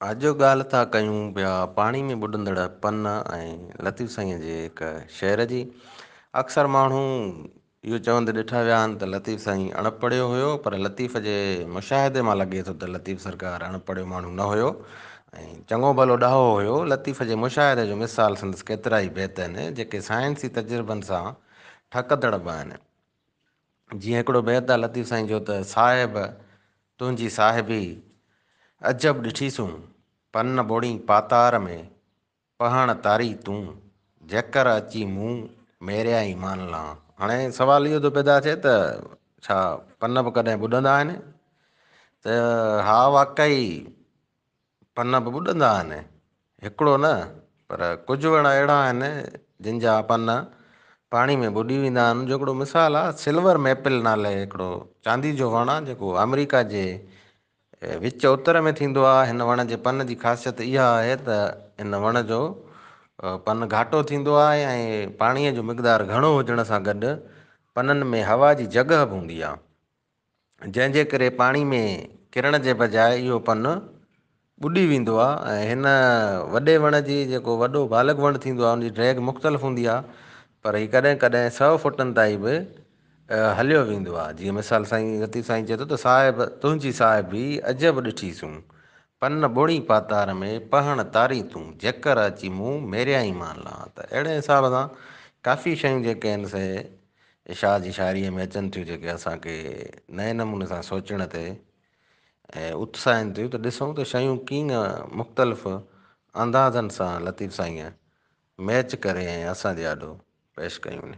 اڄ ڳالهه ٿا ڪيون پيا پاڻي ۾ ٻڏندڙ پن ۽ لطيف سائينء جي هڪ شعر جي. اڪثر ماڻهو اهو چوندي ڏٺا ويا آهن ته لطيف سائين اڻ پڙهيو هيو پر لطيف جي مشاهدي مان لڳي ٿو ته لطيف سرڪار اڻ پڙهيو ماڻهو نه هيو ۽ چڱو ڀلو ڏاهو هيو. لطيف جي مشاهدي جو مثال سندس ڪيترائي بيت آهن جيڪي سائنسي تجربن سان ٺهڪندڙ به آهن. جيئن هڪڙو بيت آهي لطيف سائين جو ته صاحب تنهنجي صاحبي عجب ڏٺيسون، پن ٻوڙين پاتار ۾، پهڻ تاري تون، جيڪر اچي مون ميريا ايمان لان. هاڻي سوال اهو ٿو پيدا ٿئي ته ڇا پن به ڪڏهن ٻڏندا آهن؟ ته ها واقعي پن به ٻڏندا آهن. هڪڙو نه پر ڪجهه وڻ اهڙا آهن جن جا پن پاڻي ۾ ٻڏي ويندا آهن. جو هڪڙو مثال آهي سلور ميپل نالي هڪڙو چاندي جو وڻ آهي جيڪو آمريڪا جي وچ اتر ۾ ٿيندو آهي. هن وڻ جي پن جي خاصيت اها آهي ته هن وڻ جو پن گهاٽو ٿيندو آهي ۽ پاڻيء جو مقدار گهڻو هجڻ سان گڏ پنن ۾ هوا جي جڳهه به هوندي آهي. جنهن جي ڪري پاڻي ۾ ڪرڻ جي بجاء اهو پن ٻڏي ويندو آهي ۽ هن وڏي وڻ جي جيڪو وڏو بالغ وڻ ٿيندو آهي ان جي ڊيگهه مختلف هوندي آهي پر هي ڪڏهن ڪڏهن سئو فوٽن تائين به هليو ويندو آهي جيئن مثال سائين لطيف سائين چئي ٿو ته صاحب تنهنجي صاحبي عجب ڏٺي سون پن ٻوڙي پاتار ۾ پهڻ تاري تون جيڪر اچي مون ميريا ايمان لان ته اهڙي حساب سان ڪافي شيون جيڪي آهن سي شاهه جي شاعريء ۾ اچن ٿيون جيڪي اسان کي نئين نموني سان سوچڻ تي اتساهين ٿيون ته ڏسون ته شيون ڪيئن مختلف اندازن سان لطيف سائينء ميچ ڪري ۽ اسان جي آڏو پيش ڪيون.